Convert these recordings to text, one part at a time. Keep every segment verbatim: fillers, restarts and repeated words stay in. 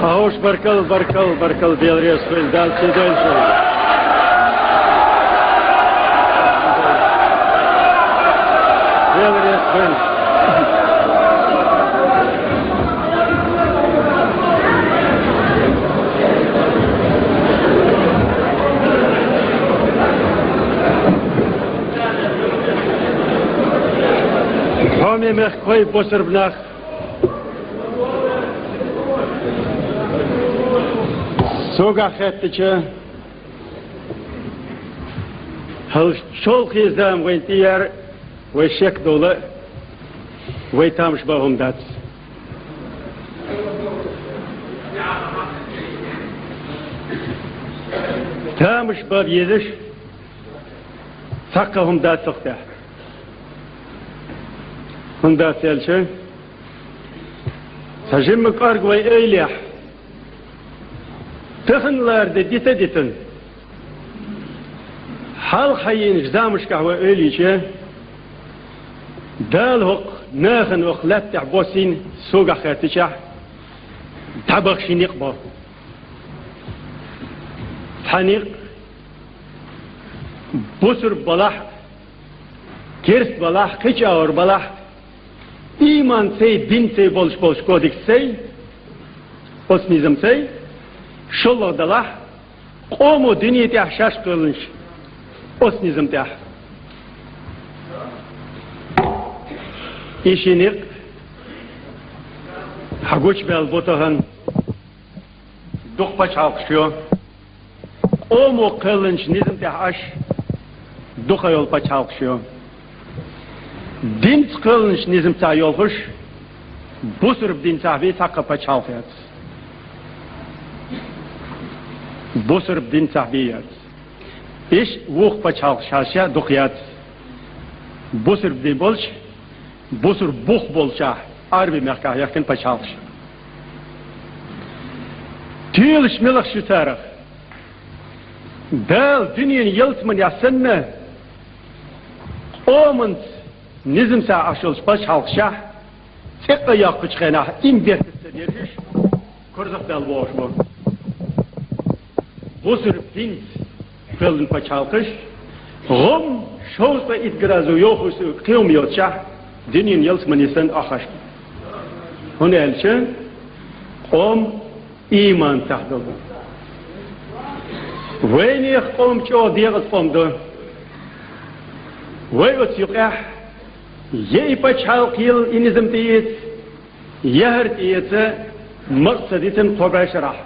Хьош, баркал, баркал, баркал, Дела реза хуьлда, Дала сий дойла шуна. Дела реза хуьлда. Хьоме мехкахой, бусурба нах. Согахь хеттача, хьал чолхе зама вайна тӀеяр, вай шек довла, вай тамаш бан хӀума дац. Тамаш бан безаш цхьаккха хӀума дац цох тӀехь. ХӀунда аьлча, цхьа жимма кӀорга вай эйлехь, тахан ларде дита а дитина, хьалха хьайийначу замашкахь вай эйлийча, Дала хӀокху нахана хӀокху лаьттахь боссийна согахь хеттачохь дӀабахча некъ бо. Цхьа некъ бусурба балахь, керста балахь, кхечу агӀор балахь, ийманций, динций болуш болчу кодексций, оцу низамций, шолгӀа далахь, къомо дуьне тӀехь шаьш кхоьллинчу оцу низам тӀехь. И ши некъ хьан гучубаьлла бу тахана. Дукха пачхьалкхаш йо. Къомо кхоьллинчу низам тӀехь Ӏаш дукха йолу пачхьалкхаш йо. Динца кхоьллинчу низамца йолхуш, бусурба динцахь бен цхьаккха пачхьалкх яц. Бусурба динцахь бен яц. Иштта вукху пачхьалкхаш хьаьжча дукха яц. Бусурба дин болчу, бусурба бух болчохь, Ӏаьрби мехкахь яхкина пачхьалкхаш. Туьйлаш милахаш ю царах? Дала дуьненан ялсаманехь санна, къоманца низамца Ӏаш йолчу пачхьалкхашехь, цӀе къа йоккхучу хенахь, иман бетташ ца дезаш, курзах даьлла бохуш бу. Бусурба динца кхоьллина пачхьалкхаш, гӀум шовзткъе итт градус йохуш кхин хӀума йоццушехь, дуьненан ялсамане санна Ӏаш бу. ХӀунда аьлча къом ийманцахь долу. Вайнехан къом чӀогӀа декъаза къом ду. Вай оцу юкъехь я и пачхьалкх йилла и низам тӀеэца, я хӀара тӀеэца, макъ ца дитина кхо бӀешарахь.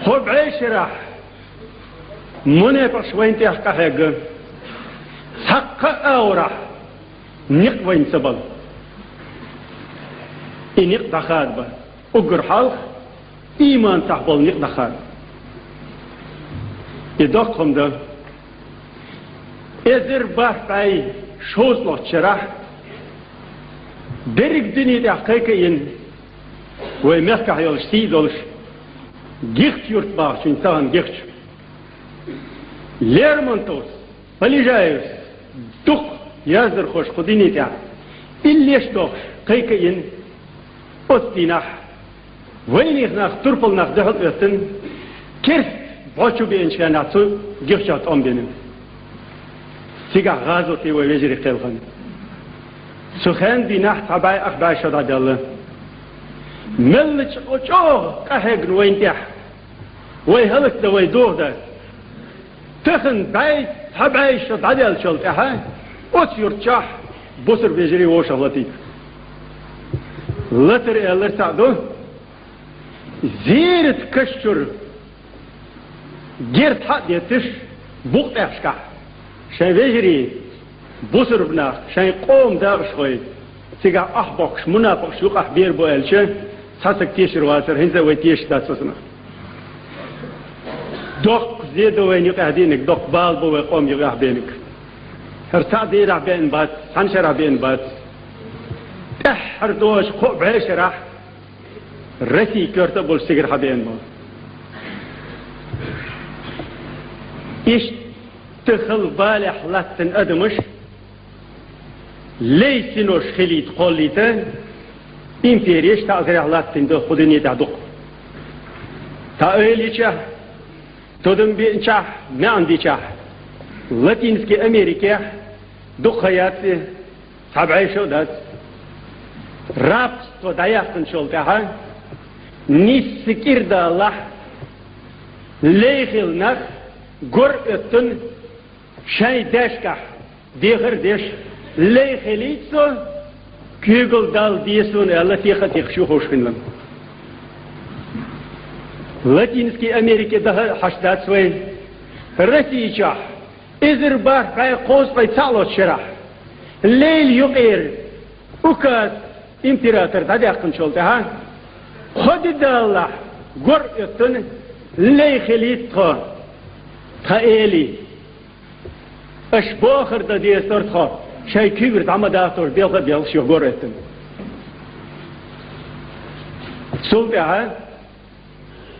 Кхо бӀешарахь мунепакъаш вайна тӀехь къахьегна. Цхьаккха а агӀорахь некъ вайна ца бала. И некъ дӀахадабан. Уггар хьалха ийманцахь болу некъ дӀахадабан. И доккха хӀума ду. Эзар бархӀ бӀе шовзткъалгӀачу шарахь дерриг дуьне тӀехь кхайкхийна, вай мехкахь йолуш сий долуш, Гихчу-Юрт бахчун тахана Гихчу. Лермонтовс, Полежаевс, дукха яздархоша кху дуьне тӀехь иллеш дохуш кхайкхийна, оцу дийнахь вайнех нах, турпал нах дуьхьал оьттина, керста бӀо чу беанчу хенахь цу Гихчохь тӀом бина. Цигахь гӀазоте вай вежарий кхелхина. Цу хенан дийнахь цхьа бӀе ах бӀе шо дӀадаьлла. Мелла чӀо-, чӀогӀа къахьегна вайна тӀехь. Вай хӀаллакдан, вай дохадан. Тахана бӀе, цхьа бӀе шо дӀадаьллачул тӀаьхьа оцу юртахь бусурба вежарий вовшах латийта. Латар аьлларг цхьаъ ду, зерат каш чуьра герз хьа а детташ, букъ тӀехьашкахь шайн вежарий, бусурба нах, шайн къоман дакъашхой, цигахь охьабоккхуш мунапакъаш юкъахь бер бу аьлча, цхьа стаг тешар вацара, хӀинца а вай тешаш дац оцунах. Доккха зе ду вайна юкъахь беанарг, доккха бала бу вай къоман юкъахь беанарг. ХӀара цхьаъ дийнахь беана бац, цхьана шарахь беана бац. ТӀаьххьара дозуш кхо бӀе шарахь Россин коьрта а болуш цигара хьабеана бу. Иштта хала балехь латтина адамаш лей синош хилийта кхоллийта, Импереш таӀзарехь латтийна ду кху дуьне тӀехь дукха. Тхан ойла йича, тудам беъначохь, маьӀна дичахь, Латинский Америкехь дукха яц и, цхьа бӀе шо а дац. Рабство дӀаяьккхинчул тӀаьхьа, нийсса кӀира даллахь, лай хилла нах гор а оьттина, шайн даьшкахь дехар а деш, лай хилийта со, куьйгалла Далла де суна аьлла, теха а техаш ю ховш хинна. Латинский Америке даха а хьашт дац вай. Росси чохь, эзар бархӀ бӀе кхузткъе цхьаъ лоцу шарахь, лайла юкъера указ император дӀадаьккхинчул тӀаьхьа, кхо де даллахь, гор а оьттина, лай хилийта тхо, тхан эли. Аша бохар дан деза дара тхо, шайн куьйгара дӀа ма дахталаш, белха а белхаш ю гор а оьттина. Цул тӀаьхьа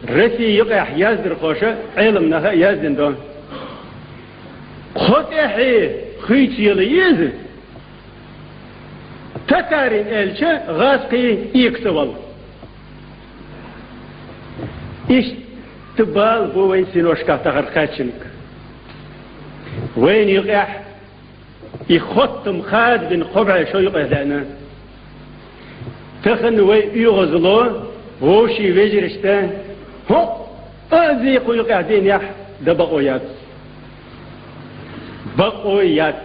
Росси юкъехь яздархоша, Ӏеламнаха а яздина ду. Кхо тӀаьхье хуьйцу яла еза, татарин аьлча, гӀазкхий экса вала. Иштта бала бу вайн синошкахь тахар кхаьчнарг. Вайна юкъехь и хоттам хадабина кхо бӀе шо юкъе даьна. Тахана вай оьгӀазло, вовшийн вежаршта, хӀокху а зе кху юкъехь дийнехь, дан бакъо яц. Бакъо яц.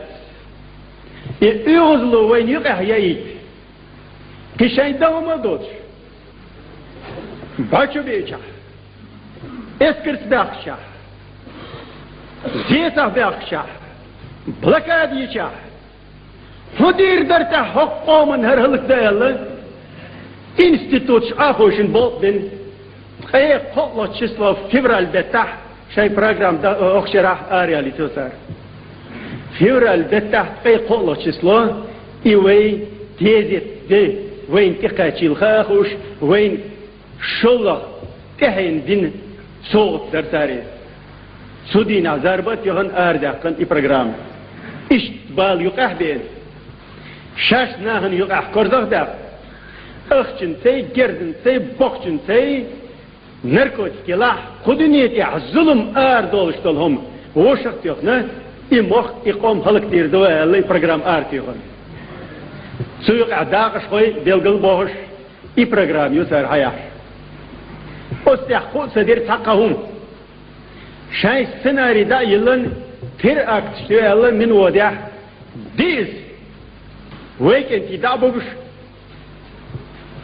И оьгӀазло вайна юкъехь яийта, кхин шайн дан хӀума а доцуш, бӀо чу беъчахь, эскарца баьхкачахь, зецахь баьхкачахь, блокада йичахь, хӀун дийр дара тӀехь хӀокху къоман хӀара хӀаллакдан аьлла, институташ Ӏахойшина болх бина, ткъе кхоалгӀачу число февраль беттахь шайн программа дан, э, охчарахь араяьлла ю цара. Февраль беттахь ткъе кхоалгӀачу число и вай тезет де, вайна тӀекхачийла хаа хууш, вайна шолгӀа тӀаьхьенна дина совгӀат дара цара иза. Цу дийнахь зарба а тоьхна, арадаьккхина и программа. Иштта бала юкъахь а беана, шаьш нахана юкъахь корзах а даьккхина, ахчанций, герзанций, бохчанций, наркотик елахь, кху дуьне тӀехь зулам арадолуш долу хӀума вовшах а тоьхна, и мохк, и къом хӀаллакдийр ду аьлла, и программа аратоьхна. Цу юкъахь дакъашхой белгал а бохуш, и программа ю цара хьаяхьаш. Оцу тӀехь кху а ца дира цхьаккха хӀума. Шайн сценарий дӀа а йиллина, теракташ ю аьлла, мин водехь, диъаза вай кӀентий дӀа а бугуш,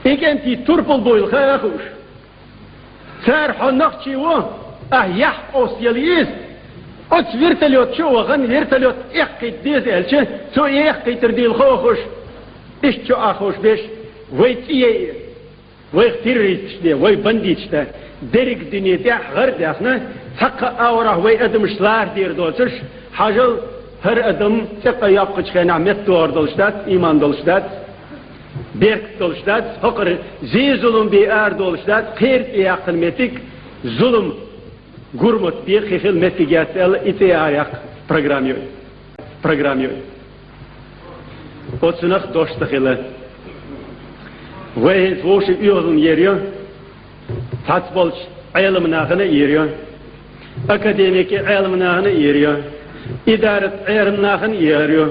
и кӀентий турпал буйла хаа а хууш. Цара: «Хьо нохчи ву, ахь яхь къовса яла еза. Оцу вертолёт чу а вахана, вертолёт эккхийта деза», — аьлча, цо и эккхийтар дийла хо а хууш, иштта чу а хууш беш, вай цӀе яйа, вайх террористаш де, вай бандиташ де, дерриг дуьне тӀехь гӀар а даьхна, цхьаккха а агӀорахь вай адамаш лара дийр доцуш, хьажал, хӀара адам цӀе къа йоккхучу хенахь меттадогӀур долуш дац, ийман долуш дац, беркат долуш дац, хӀокхара зе-зулам бен арадолуш дац, кхеран цӀе яьккхина меттиг, зулам, гур мотт бен кхин хила меттиг яц аьлла, и цӀе араяккха программа ю. Программа ю. Оцунах дош ца хила. Вай хӀинца вовшийн оьгӀазло йийр ю. Цхьацца болчу Ӏеламнахана а йийр ю, академики Ӏеламнахана а йийр ю, идарат Ӏеламнахана а йийр ю,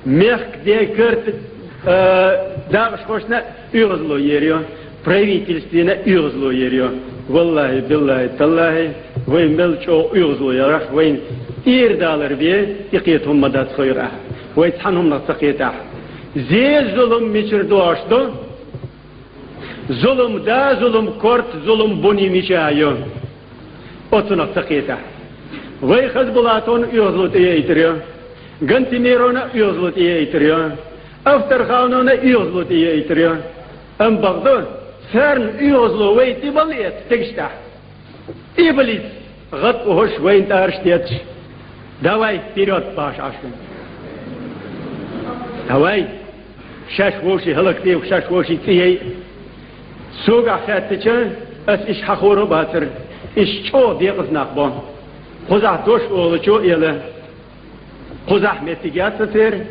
мехкан декарт, а, дакъашхошна а оьгӀазло йийр ю, правительствина а оьгӀазло йийр ю. Валлахьи, биллахьи, таллахьи, вай мел чӀогӀа оьгӀазло ярахь, вайна тӀера далар бен, и кхета хӀума ма дац хойра ахь. Вай цхьана хӀуманах ца кхетахь. Зе-зулам мичара догӀуш ду? Зулам да, зулам корта, зулам буни мича ю? Оцунах ца кхетахь. Вай Хасбулатовна оьгӀазло тӀеяйтар ю, Гантимировна оьгӀазло тӀеяйтар ю, Авторхановна оьгӀазло тӀеяйтар ю. Амма бакъду, царна оьгӀазло вай тӀебалла эцна стегаш тӀехь. Иблис гӀад ухуш вайна тӀараш детташ. Давай вперёд баш Ӏаш вайна. Давай! Шаьш вовший хӀаллакде, шаьш вовший цӀе яй. Согахь хаьттича, ас иша хьахоро а бацара, иша чӀогӀа декъаза нах бо. Кхузахь дош олучо а эла. Кхузахь меттиг яц церан,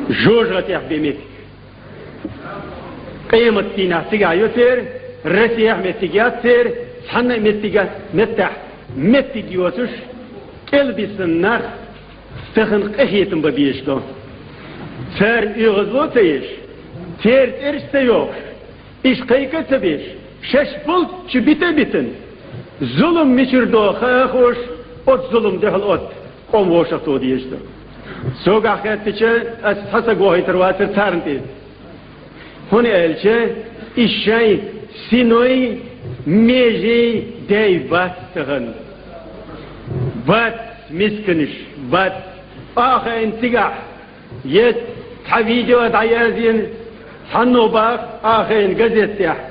жожагӀатех бен меттиг. Къематдийнахь цигахь ю церан, Россехь меттиг яц церан, цхьанна а меттига-, меттехь меттиг йоцуш, кӀелбисина нах тахана къинхетам бан безаш ду. Царна оьгӀазло а ца еш, церан цӀераш а ца йохуш, уьш кхайка а ца беш, шаьш болччу бита а битина, зулам мичара до хаа а хууш, оцу зуламна дуьхьал оцу къоман вовшахтоха дезаш ду. Согахь хеттача, ас цхьа саг вохуьйтур вацара царна тӀе. ХӀунда аьлча и шайн синой, межей дай бац тахана. Бац, мисканаш, бац. Ахайна цигахь, я цхьа видео дӀаязйина, цхьанно баха, ахайна газет тӀехь,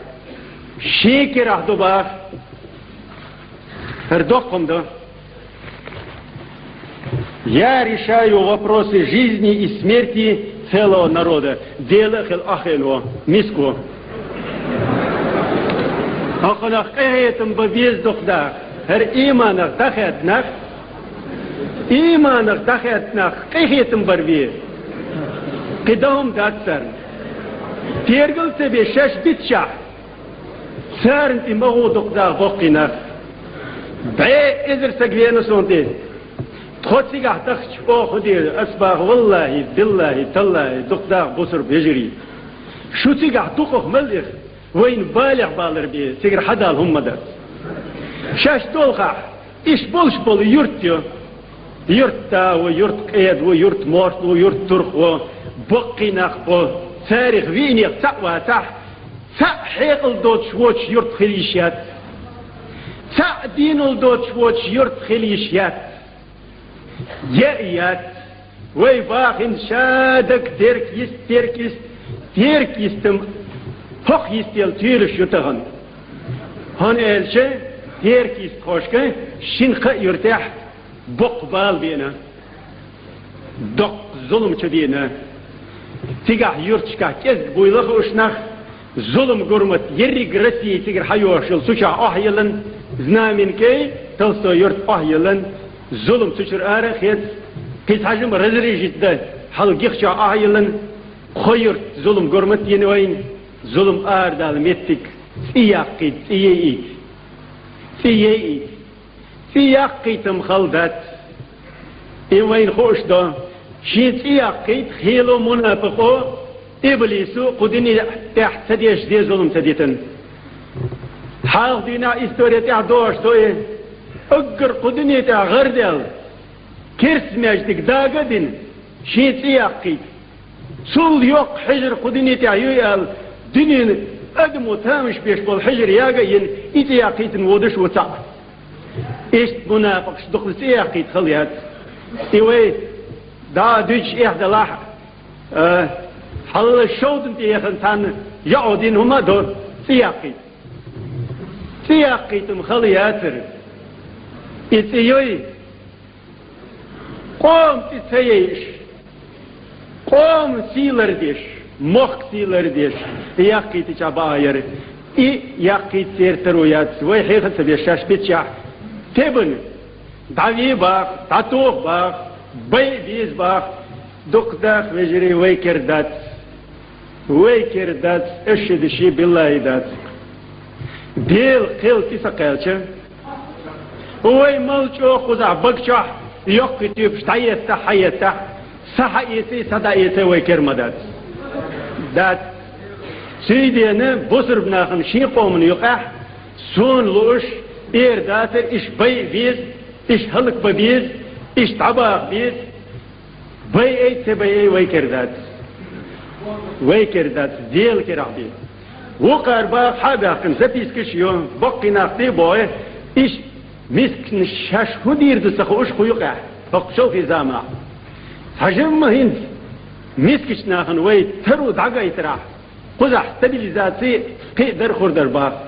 шен кирахь ду баха. ХӀара доккха хӀума ду. Я решаю вопросы жизни и смерти целого народа. Дела а хила аххена во, миска во. ХӀокхунах къинхетам бан беза дукха даха. ХӀара ийманах дӀахаьдда нах, ийманах дӀахаьдда нах къинхетам бар бе. Кхин дан хӀума дац царна. Тергал а ца беш шаьш битчахь, царна тӀе ма гӀо дукха даха боккхий нах. БӀе эзар саг веана суна тӀе. Тхо цигахь дахча, оха хӀун дийр ду? Ас баха: валлахӀи, биллахӀи, таллахӀи, дукха даха бусурба вежарий. Шу цигахь дукхах мел иха, вайна балех балар бе, цигара хьадала хӀума ма дац. Шаьш долхахь, иштта болуш болу юрт ю. Юрт да ву, юрт къеда ву, юрт морт ву, юрт турх ву, баккхий нах бу. Царах виънех цхьаъ вацахь, цхьаъ хьекъал доцуш воцуш юрт хила йиш яц. Цхьаъ дийналла доцуш воцуш юрт хила йиш яц. Яа яц. Вай бахина ша даг терк йист, терк йист, терк йистам хӀокху йистел туьйлуш ю тахана. ХӀунда аьлча терк йистхошка шина кхаа юьртехь боккха бала беана, доккха зулам чу деана. Цигахь юьрташкахь кӀезиг буйла хууш нах, зулам-гурмат ерриг Россия цигара хьайохуш йолу цу чохь охьайиллина, Знаменкий, Толстой юрт охьайиллина, зулам цу чуьра ара а хеца, кхин цхьа жима разрешить дан хьал гихчохь охьайиллина, кхо юрт зулам-гурмат йина вайна, зулам арадала меттиг цӀе яккхийта, цӀе яйийта. ЦӀе яйийта. ЦӀе яккхийтам хала дац. И вайна хууш ду, шен цӀе яккхийта хело мунапикъо, иблисо кху дуьне тӀехь ца деш де зулам ца дитина. Хьалха дийнахь истори тӀехь догӀуш ду и, уггар кху дуьне тӀехь гӀарадаьлла, керста маьждиг дага а дина, шен цӀе яккхийта. Цул йоккха хьежар кху дуьне тӀехь юй аьлла, дуьненан адамо тамаш беш болу хьежар яга а йина, и цӀе яккхийтина водуш ву цхьаъ. Иштта мунапикъаш дукха цӀе яккхийта хала яц. И вай дӀа а дуьйцуш эхь далахь а, хьалла шовдан тӀе яхана цхьанна йоӀ дина хӀума а до, цӀе яккхийта. ЦӀе яккхийтам хала яцара. И цӀе йой, къоман цӀе ца яйаш, къоман сий лардеш, мохк сий лардеш, яккхийтича баа яра. И яккхийта церан таро яц, вай хьеха а ца беш шаьш битчахь, тебан, дӀаве баха, дӀатоха баха, байа беза баха, дукха даха вежарий вай кер дац. Вай кер дац, аш ши деши биллахӀи дац. Дела кхел цӀе ца кхаьлча, вай мал чӀогӀа кхузахь бага чохь йоккхий туьпаш дӀаеттахь, хьаеттахь, са хьаэций, са дӀаэций вай кер ма дац. Дац. Цундела бусурба нахана шен къомана юкъахь суна лууш, эр дацара, иштта байа беза, иштта хӀаллакбан беза, иштта дӀабаха беза. Байай, ца байай, вай кер дац. Вай кер дац, Дела керахь бе. Вукхара баха хьа а баьхкина, запискаш а йо, баккхий нах тӀе а бохий, иштта мисканаш шаьш хӀун дийр ду ца хууш кху юкъехь, хӀокху чолхе заманахь. Цхьа жимма хӀинца мискачу нахана вай таро дӀагайтарахь, кхузахь стабилизаци кхин а дар хир дара баха.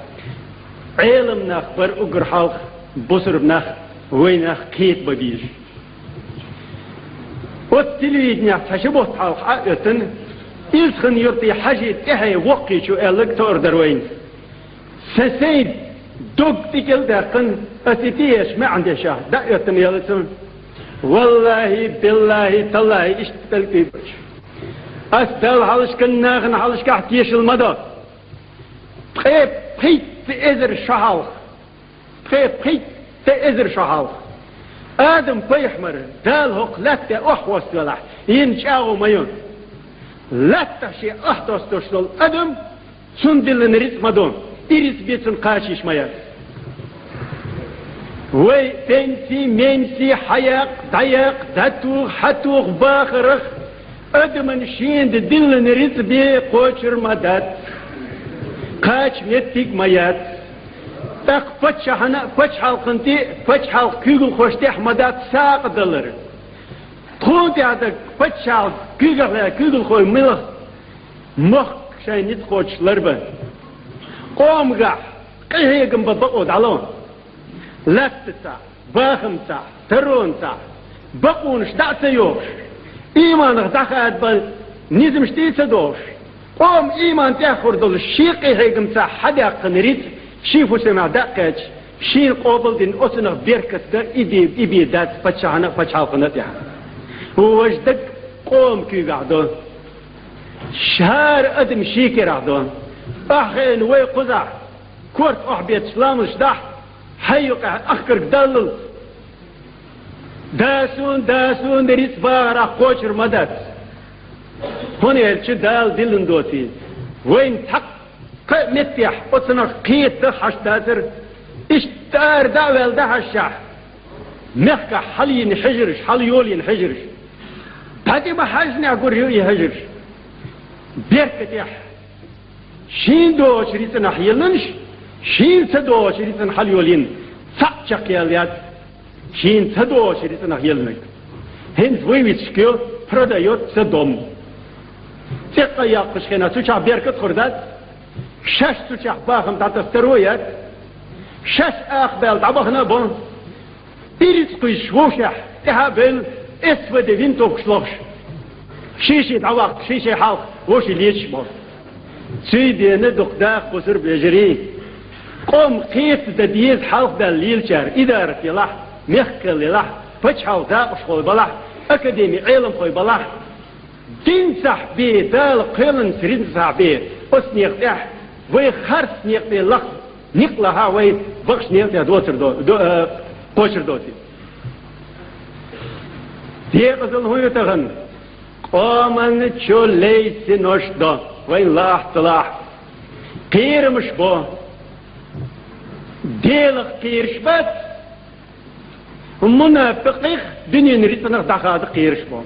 Ӏелам нах бара уггар хьалха, бусурба нах, вай нах кхетабан безаш. Оцу телевиденехь цхьа ши бутт хьалха Ӏа а оьттина, Илсхан-юртий Хьажи тӀаьхье воккхийчу аьлларг товр дара вайна. Сан сайн дог тӀекӀел а даьккхина, аса и тӀеэцча маьӀна дешахь, дӀа а оьттина елла цунна. ВаллахӀи, биллахӀи, таллахӀи, иштта пӀелг тӀе а баьлча. Ас Далла хьалхашкахь, нахана хьалхашкахь тешал ма до. Ткъе пхийтта эзар шо хьалха, ткъе пхийтта эзар шо хьалха Адам-пайхамар Дала хӀокху лаьтта тӀе охьахӀоттавелахь, йина чӀагӀо ма ю. Лаьттахь шен охьадоссош долу адам, цунна диллина рицкъ ма ду, и рицкъ бен цунна кхача йиш ма яц. Вай пенси, менси, хьаяккха, дӀаяккха, дӀатуха, хьатуха бахарх, адамна шена диллина рицкъ бен кхочур ма дац, кхача меттиг а ма яц. ТӀаккха паччахьна а, пачхьалкхана тӀе а, пачхьалкхан куьйгалхошна тӀехь а ма дац сагӀа далар. Тхуна тӀехь дерг пачхьалкхан куьйгалхой мила мохк шайн ницкъ кхочуш ларбан. Къомагахь къинхьегам бан бакъо дӀало. Лаьттацахь, бахамцахь, таронцахь бакъонаш дӀа а ца йохуш, ийманах дӀахадабан низамаш тӀе а ца дохуш, къоман ийман тӀехь хир долуш, шен къинхьегамцахь хьадаьккхина рицкъ шен фусамехь дӀа а кхаьчча, шена къобалдина оцунах беркат дан и бен, и бен дац паччахьна а, пачхьалкхана а тӀехь. Важа дерг къоман куьйгахь до. ХӀара адам шен керахь до. Ахь хеана вай кхузахь, корта охьабетташ ламазаш дахь, хьайн юкъахь ахкарг даллалц. Да суна, да суна, рицкъ бахарх кхочур ма дац. ХӀунда аьлча Дала диллина доций. Вайна цхьаккха а меттехь оцунах кхета дан хьашт дацара. Иштта ара дӀа а ваьлла дӀахьаьжча, мехкахь хьалайина хьежарш, хьалайолийна хьежарш, дӀа тӀе ма хьаьжжинехь гур ю и хьежарш. Беркатехь шена догӀучу рицкъанах елланаш, шена ца догӀучу рицкъанах хьалайолийна, цхьаъ чекхъяла яц. Шена ца догӀучу рицкъанах елланарг. ХӀинца вай вицкъ ю, продаётся дом. ЦӀекъа яккхачу хенахь цу чохь беркат хир дац. Шаьш цу чохь бахам дӀатасса таро яц. Шаьш акхабаьлла дӀабахана а бо. И рицкъ кхуьйсуш вовшех тӀаьхьа а бевлла, эс вай де винтовкаш лохуш, ший-ший дӀаваккха, ший-ший хьалха вовший леташ бо. Цундела дукха даха бусурба вежарий, къоман кхета дан деза хьалха баьлла лелачара, идарат елахь, мехкал елахь, пачхьалкхан дакъашхой балахь, академи Ӏеламхой балахь, динцахь бен, Дала кхоьллинчу рицкъанцахь бен, оцу некъа тӀехь вай харц некъа тӀе лаха, некъ лахахь вай бакъ некъа тӀехь доцур до, до, э, кхочур доций. Декъазалла хӀун ю тахана? Къоман чу лейцинош до, вайна лахь а, ца лахь а. Кхерамаш бо. Делах кхераш бац, мунапикъех, дуьненан рицкъанах дӀахада кхераш бо.